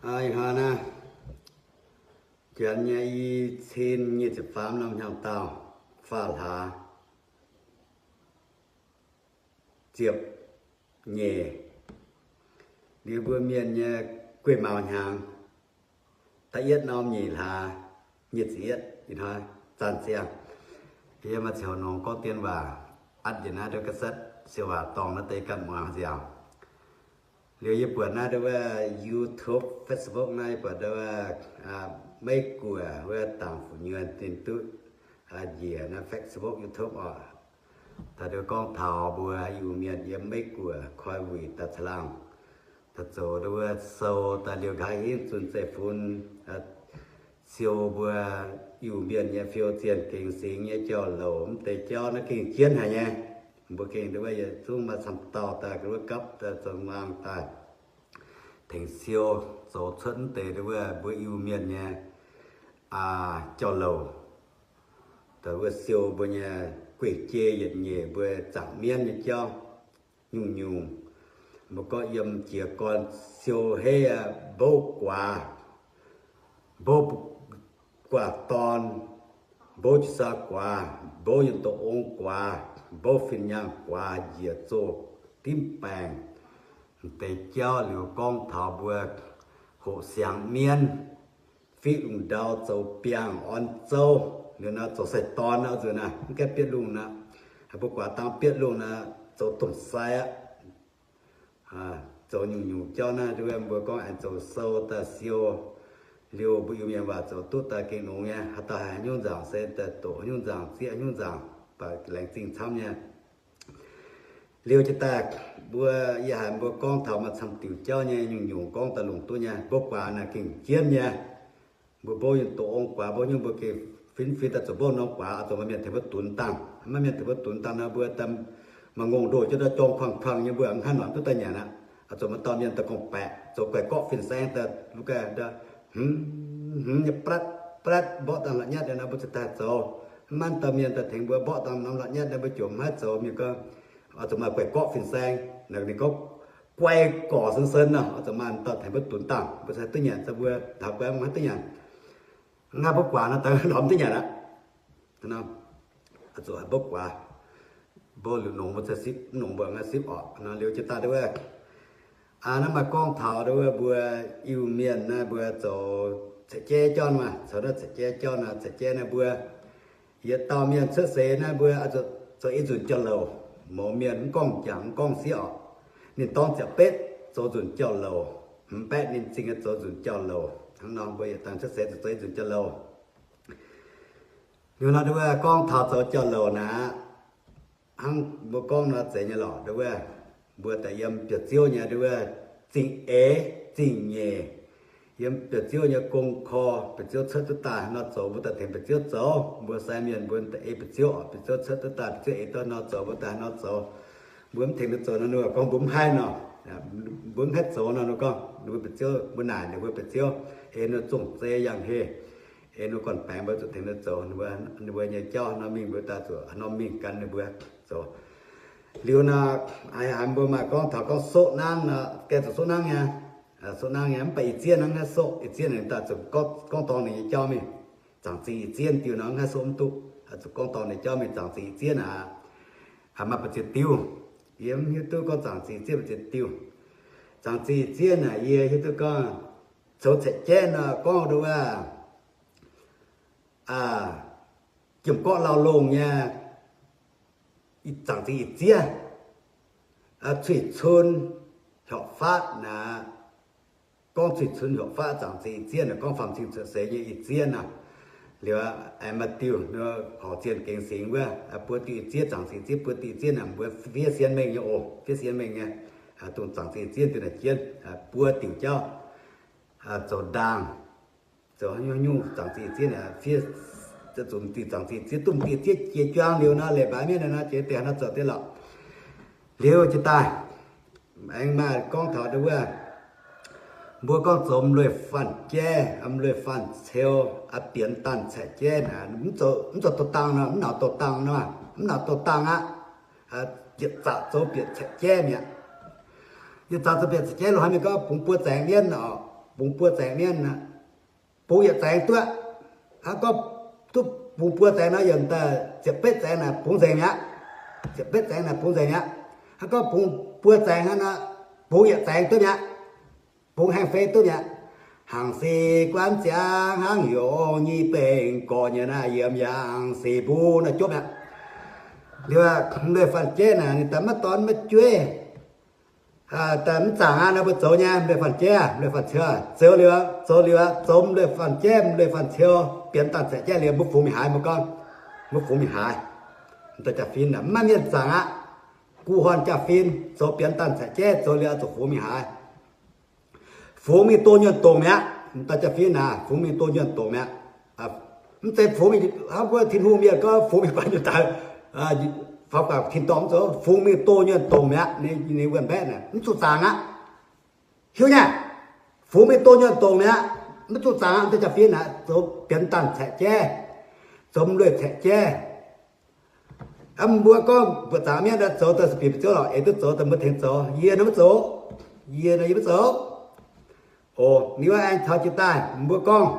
Ih hnoi naaiv, janx nyei i cin nyic ziepc faam norm hnyangx-daauh, faam hlaax ziepc nyeic, liuz mbuo mienh nyei guei maux hnyangx, da'yietv norm nyeic hlaax nyic ziepc yietv, ih hnoi zanc ziangh. Yie maaih ziangh hoc nongx gorngv dien waac, atv njiec naaiv ndau ga'setv siou waac dorngh naaiv deix ganh muangx nziaauc. Liuz yie buatc naaiv ndau wuov YouTube, Facebook naaiv, yie buatc ndau wuov Meiv Guoqv wuov dangc fu'nyuonh ninh duqv njiec naaiv Facebook, YouTube oc. Daaih ndau gorngv taux mbuo Iu-Mienh yiem Meiv Guoqv koi wuic daaih caangh laangh, daaih zoux ndau wuov sou daaih liuz nqa'haav hingv zunh zeiv-fun siou mbuo Iu-Mienh nyei fiou zienh gengx singx nyei jauv-louc. Mv deix jauv naaiv gengh jienv haic nyei. Mbuo gengh ndau wuov yietc zungv maaih camv dauh daaih wuov gapv daaih zoux muangx daaih tengx siou zoux cuotv mv deix ndau wuov mbuo Iu-Mienh nyei jauv-louc. Daaih wuov siou mbuo nyei gueic jei yietc nyeic mbuo zaangc mienv nyei jauv nyungc-nyungc. Mbuo gorngv yiem jiez gorn siou heiv aqv, mbouv guaax, mbouv guaax dorn, mbouv jiu-saa guaax, mbouv yiem doqc ong guaax, mbouv fin-nyangh guaax, njiec zoh dimv baengc. Mv deix jauv liuz gorngv taux mbuo hoqc siangx mienv, fiqv lungh ndau zoux biangh orn zouv, liuz nor zoux sai-dorn nor, nzunc naaiv mv gaengh bietv lungh nor, mbuo guaax dangh bietv lungh nor, zoux domh sai aqv. Zoux nyungc-nyungc jauv naaiv, mbuo gorngv aengx zoux sou daaih siou, liuz mbuo Iu-Mienh waac zoux duqv daaih gengh longx nyei. Haaix dauh haaix nyungc nzaangc se daaih doqc haaix nyungc nzaangc, zieqv haaix nyungc nzaangc, baac laengz zingh camv nyei. Liuz jiex daaih mbuo, yie haiz mbuo gorngv taux maaih camv diuc jauv nyei, nyungc-nyungc gorngv daaih longc duqv nyei. Mbouv guaax naaic gengh jienv nyei. Mbuo mbouv yiem doqc ong guaax, mbouv nyungc mbuo gengh finx-finx daaih zuqc mbouv norm guaax, oix zuqc maaih mienh tengx mbuo dunx dangh. Maaih mienh tengx mbuo dunx dangh nor, mbuo maaih ngongh ndoh jienv daaih jorng kuangh-kuangh nyei, mbuo mv haih noic duqv daaih nyanc aqv. Oix zuqc maaih dauh mienh daaih gorngv-baeqc, zoux guaix gorqv fin-saeng daaih, lu gaih hmz hmz nyei blatv blatv mborqv dangh la'nyatv nor, mbuo ziouc daaih zoux. Mv maaih dauh mienh daaih tengx mbuo mborqv dangh norm la'nyatv nor, mbuo ziouc mv haih zoux. Mienh gorngv, oix zuqc maaih guaix gorqv fin-saeng, ninh gorngv guaix gorqv sen-sen nor, oix zuqc maaih dauh tengx mbuo dunx dangh, mbuo cingx duqv nyanc, mbuo taux guaix mv haih duqv nyanc. Mv haih mbouv guaax nor, daaih lorz mv duqv nyanc aqv. Zuqc mbouv guaax, mbouv liuz nongx mbuo cingx sipv, mv nongx mbuo mv haih sipv orqc nor. Liuz jiex daaih ndau wuov, naaiv maaih gorngv taux ndau wuov mbuo Iu-Mienh naaiv mbuo zoux cetv jaiv jauv maah, caux naaiv cetv jaiv jauv naaiv, cetv jaiv naaiv mbuo yietc dauh mienh cuotv seix naaiv mbuo zoux i nzunc jauv-louc. Mouz mienh mv gorngv jangx mv gorngv sieqv orqc, ninh dorng ziepc betv zoux nzunc jauv-louc, hmz baeqv ninh zingh zoux nzunc jauv-louc. Hnangv nor mbuo yietc dangh cuotv seix zoux i nzunc jauv-louc. Liuz nor ndau wuov gorngv taux zoux jauv-louc naaiv, hnangv mbuo gorngv nor zeiz nyei lorqc. Ndau wuov mbuo daaih yiem biauv-ziouv nyei ndau wuov zingh eix zingh nyeic, yiem biauv-ziouv nyei gong korv, biauv-ziouv cuotv duqv daaih haaix nor zoux, mbuo daaih tengx biauv-ziouv zoux. Mbuo sai mienh mbuo daaih ei biauv-ziouv oc, biauv-ziouv cuotv duqv daaih, biauv-ziouv eix duqv haaix nor zoux, mbuo daaih haaix nor zoux. Mbuo mv tengx ninh zoux nor, ninh gorngv mbuo mv haih nor, mbuo mv haih zoux nor, ninh gorngv ninh mbuo biauv-ziouv, mbuo naaic ninh mbuo biauv-ziouv, ei ninh zongh zei yangh heh, ei ninh gorn-baengx mbuo zuqc tengx ninh zoux. Ninh mbuo nyei jauv haaix nor mingh mbuo daaih zuqc haaix nor mingh gan ninh mbuo zoux. Liuz nor, haiz mbuo maaih gorngv taux gorngv soqv nangv nor, gaengh zuqc soqv nangv nyei. Soqv nangv nyei, mv baac ih zieqv nor mv haih soqv. Ih zieqv ninh daaih zuqc gorngv dorng ninh nyei jauv mingh. Zaangc zingh ih zieqv diuh nor mv haih soqv mv duqv, zuqc gorngv dorng ninh jauv mingh. Zaangc zingh ih zieqv naaic, maaih ba'ziex diuh. Yie mv hiuv duqv gorngv zaangc zingh ih zieqv ba'ziex diuh. Zaangc zingh ih zieqv naaic yie hiuv duqv gorngv zoux cetv jaiv nor gorngv ndau wuov, jiem-gorqv lauh longh nyei, zaangc zingh ih zieqv, cuiv-cun heuc faatv naaic. Gorngv cuiv-cun heuc faatv zaangc zingh ih zieqv naaic, gorngv faam-cing cuotv seix nyei ih zieqv naaic. Liuz aengx maaih diuh horc zienh gengx singx wuov, buo diuh ih zieqv, zaangc zingh ih zieqv buo diuh ih zieqv naaic, mbuo fiev sienx mengh nyei oc, fiev sienx mengh nyei. Dongh zaangc zingh ih zieqv diuh naaic jienv buo diuh jauv zoux ndaangh, zoux haaix nyungc haaix nyungc zaangc zingh ih zieqv naaic, fiev zungv diuh zaangc zingh ih zieqv, domh diuh zieqv jiex juang liuz nor, leiz-baaix mienv naaic nor, jiex deix haaix nor zoux deix lorqc. Liuz jiex daaih aengx maaih gorngv taux ndau wuov, mbuo gorngv zoux m'lueiz-faanh jaiv, m'lueiz-faanh ceu, bienx daanh caeqv jaiv naaic, mv zoux douz-dangh nor, mv nauc douz-dangh nor, mv nauc douz-dangh aqv. Yietc zaqc zoux bieqc caeqv jaiv mi'aqv. Yietc zaqc zoux bieqc caeqv jaiv loz-hnoi mingh gorngv bungx buo zaengx mienv oc. bungx buo zaengc mienv, bungx yietc zaengc duqv. Hnangv gorngv duqv bungx buo zaengc nor, yiem daaih ziepc betv zaengc naaic bungx nzengc mi'aqv. Ziepc betv zaengc naaic bungx nzengc mi'aqv. Hnangv gorngv bungx buo zaengc hnangv nor, bungx yietc zaengc duqv mi'aqv. Bungx haengh fei duqv mi'aqv. Hangc sic guanv ziangx hnangv yongz nyic bengh gorx nyei naaiv yiem yangh sic mbuo naaiv jopv mi'aqv. Liuz, mv lueiz fanh jeiv naaic ninh daaih maiv dorn maiv jueiv, daaih mv zaangc aqv. Naaiv mbuo zoux nyei mv lueiz fanh jeiv, mv lueiz fanh ciou, zoux liuz, zoux liuz, zoux mv lueiz fanh jeiv mv lueiz fanh ciou, bienx dangh caeqv jeiv liuz, mbuo fungx mingh haaix? Mbuo gorngv, mbuo fungx mingh haaix? Daaih jaa-fin naaic mv maaih mienh zaangc aqv. Guv horn jaa-fin zoux bienx dangh caeqv jeiv, zoux liuz zuqc fungx mingh haaix? Fungx mingh doh nyuonh dongc mi'aqv. Daaih jaa-fin naaic fungx mingh doh nyuonh dongc mi'aqv. Mv zeiz fungx mingh hnangv mbuo Tin-Hungh mienh gorngv fungx mingh guanh nyuonh daaih, faaux guangc tin-dorngh mv zoux. Fungx mingh doh nyuonh dongc mi'aqv. Ninh wuonh mbaeqv naaic mv zuqc zaangc aqv. Hiuv nyei, fungx mingh doh nyuonh dongc mi'aqv, mv zuqc zaangc aqv. Daaih jaa-fin naaic zoux bienx dangh caeqv jeiv, zoux mv lueiz caeqv jeiv. Mbuo gorngv mbuo zaangc mienv zoux daaih bieqc mbuo ziouv lorqc, eix duqv zoux daaih mbuo tengx zoux. Yie nor maiv zoux. Yie nor yie maiv zoux. O, ninh wuov aengx taux jiex daaih mbuo gorngv,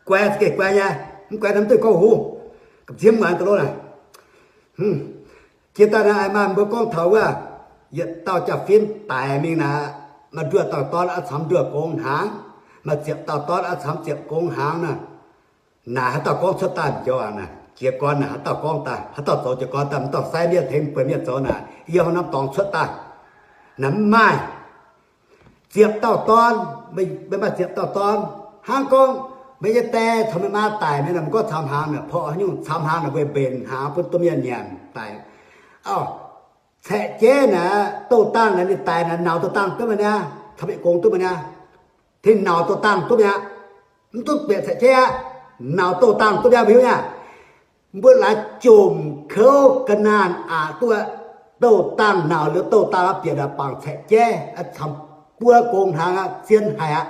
guai za'gengh guai nyei, mv guai nor mv duqv gorngv huv. Ga'ziex muangx da'lov naaic. Jiex daaih naaiv maaih mbuo gorngv taux wuov, yietc dauh jaa-fin daic mingh naaic, maaih nduoh dauh dorn oix camx nduoh gong hnaangx, maaih ziepc dauh dorn oix camx ziepc gong hnaangx naaic. Naaic haaix dauh gorngv cuotv daaih m'njormh aqv naaic, jiez gorn naaic haaix dauh gorngv daaih, haaix dauh zoux jiez gorn daaih, m'dauh sai mienh tengx bueix mienh zoux naaic, yie hnangv norm dorngx cuotv daaih. Naaic mv maaih ziepc dauh dorn, meih maaih ziepc dauh dorn. Hnangv gorngv meih nyei die caux meih maa daic mingh naaic, mv gorngv camx hnaangx naaic, porv haaix nyungc camx hnaangx naaic, weic mbenc hnaangx bun domh mienh nyanc daic. Auv, caeqv jeiv naaic, douh dangh naaic ninh daic naaic, nauz douh dangh duqv maiv niaa, camx yietc gong duqv maiv niaa, tengx nauz douh dangh duqv mi'aqv. Mv duqv bieqc caeqv jeiv aqv. Nauz douh dangh duqv mi'aqv, mbuo hiuv nyei. Mbuo laaix jomc kouv ga'naanh aqc duqv, douh dangh nauz liuz douh dangh bieqc naaic bangc caeqv jeiv, camx buo gong hnaangx aqv, zien haic aqv.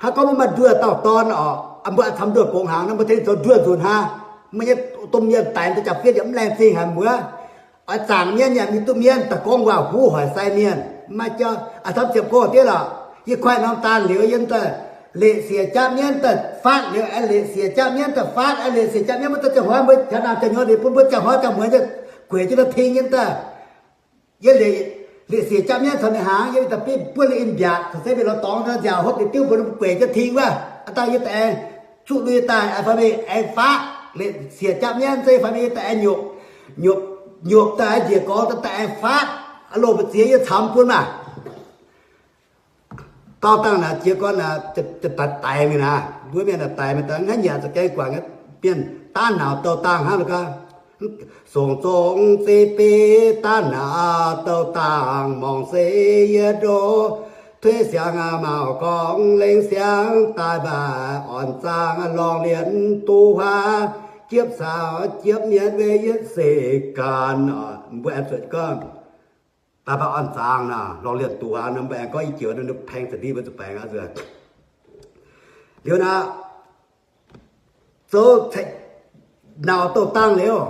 Hnangv gorngv mbuo maaih nduoh dauh dorn orqc, mbuo camx nduoh gong hnaangx nor, mbuo tengx zoux nduoh nzunc hnangv. Mbuo nyei domh mienh daic daaih jaa-fin yaac mv laengz zingh haic mbuo. Oix zaangc mienv yaac mingh duqv mienv, daaih gorngv waac huv hoic sai mienh. Maiv maaih jauv, aa, camv ziepc gong diev lorqc. Yie koiv norm daan liuz yie daaih leqc siec jaav mienv daaih faatv liuz, aengx leqc siec jaav mienv daaih faatv, aengx leqc siec jaav mienv mbuo daaih ziangh hoiv mbuo qaqv naamh ziangh nyouz liuz bun mbuo ziangh hoiv ziangh muonz gueic jienv naaiv ting nyei daaih. Yie leqc siec jaav mienv caux ninh hnaangx, yie daaih bun buonv liuz in mbiaatc, caux se mingh lorz dorngx nziaauc hopv liuz diuv mbuo gueic jienv ting wuov. Aa, daaih yie daaih aengx zuqv lui daaih fai mingh aengx faatv, leqc siec jaav mienv se fai mingh yie daaih aengx nyopc, nyopc daaih njiec gorx daaih aengx faatv, loz mbu'ziex yie camx bun maah. Dauh dangh naaic jiez gorn naaic, daaih daix mingh naaic, mbuo mienh daaih daix mingh daaih, hnangv nyanc za'gengh guangc nyei, mienh daav nauz douh dangh hnangv nor gaax. Songc zong zei beiv daav nauz douh dangh, mongc se yie ndoh tuix siangx, mauc gorngv lengh siangx daaih mbaih orn zaangh, lorngh lienh duqv huaav, jiepv caux jiepv mienv weic yietv seix ganh. Mbuo aengx zuotc gorngv daaih mbaih orn zaangh naaic, lorngh lienh duqv huaav nor, mbuo aengx gorngv i joux nor, paeng za'ndiev mbuo zuqc baengx aqv nzuonx. Liuz naaic, zoux nauz douh dangh liuz,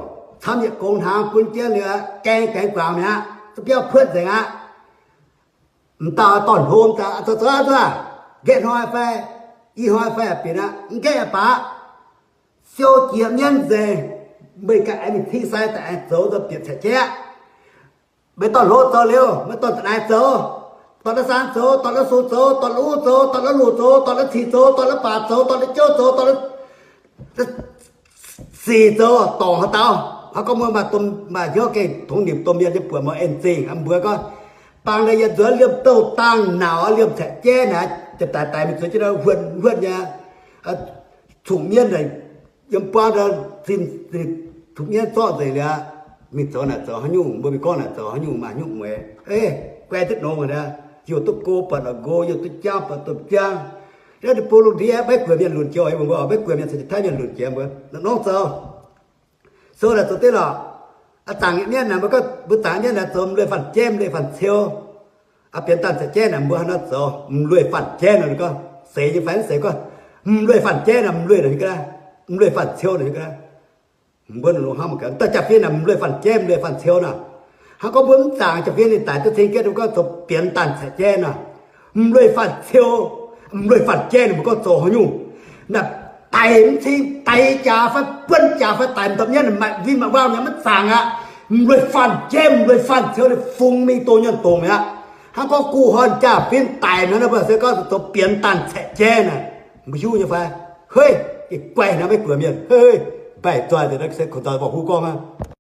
camv yietc gong hnaangx bun jienv liuz, gaeng gaengh guangc mi'aqv, za'biauv kuotv nzengc aqv. M'dauh dorn-hlo daaih zoux zoux aqv nzuonx, nqaeqv hnoi fai, i hnoi fai bieqc aqv, mv nqaeqv baac siou jiex mienv nzengc, meih ganh aengx mingh cing sai daaih aengx zoux nzunc bieqc caeqv jeiv aqv. Meih dorn-hlo zoux liuz, meih dorn-da'naaiv zoux, dorn-da'saan zoux, dorn-da'su zoux, dorn-da'uv zoux, dorn-da'luoqc zoux, dorn-da'cic zoux, dorn-da'baac zoux, dorn-da'jouv zoux, dorn-da'sic zoux, dorngc haaix dauh. Hnangv gorngv mbuo maaih hnyouv gengh tongx nimc domh mienh nyei buonc mbuo en zingh, mbuo gorngv, bangc naaic yietc nzuonx liemh douh dangh nauc, liemh caeqv jeiv naaic, daaih daic mingh zueiz jienv huonh huonh nyei, cunx mienv naaic, yiem buangv zinh, cunx mienv zorqv nzengc liuz, mingh zoux naaic zoux haaix nyungc, mbuo mingh gorngv naaic zoux haaix nyungc, maaih nyungc mueiz. Guai duqv nongx aqv, youh duqv go buatc nqo, youh duqv jangv buatc domh jangv. Naaiv ninh bung lungh ndiev maiv guoqv mienh lunc jiex, mbuo maiv guoqv mienh caux Janx-Taiv mienh lunc jiex mbuo, nongx zoux. Sou naaic zoux deix lorqc. Aa, zaangc mienv naaic, mbuo gorngv mbuo zaangc mienv naaic zoux m'lueiz fanh jeiv, m'lueiz fanh ciou. Aa, bienx dangh caeqv jeiv naaic, mbuo hnangv nor zoux m'lueiz fanh jeiv nor, ninh gorngv seix nyei fai mv seix, gorngv m'lueiz fanh jeiv nor, m'lueiz nor, m'lueiz fanh ciou nor, mbuo longc hnamv gaax, daaih jaa-fin naaic m'lueiz fanh jeiv, m'lueiz fanh ciou nor. Hnangv gorngv mbuo mv zaangc jaa-fin ninh daic duqv cing jienv, mbuo gorngv zoux bienx dangh caeqv jeiv nor. M'lueiz faanh ciou, m'lueiz faanh jaiv ninh mbuo gorngv zoux haaix nyungc. Naaiv daic m'cing, daic jaax fai buonv jaax fai daic m'dopv-nyeiv, maaih win maaih waam yaac maiv zaangc aqv. M'lueiz faanh jaiv, m'lueiz faanh ciou, ninh fungx mingh doh nyuonh dongc mi'aqv. Hnangv gorngv guh horn jaa-fin daic nor, mbuo se gorngv zoux bienx daanh caeqv jaiv naaic, mbuo hiuv nyei fai? Hei, ih guaih naaiv maiv guoqv mienh, hei, baeqc zoih nzengc, naaiv se kungx zoih mborqv huv gorngv aqv.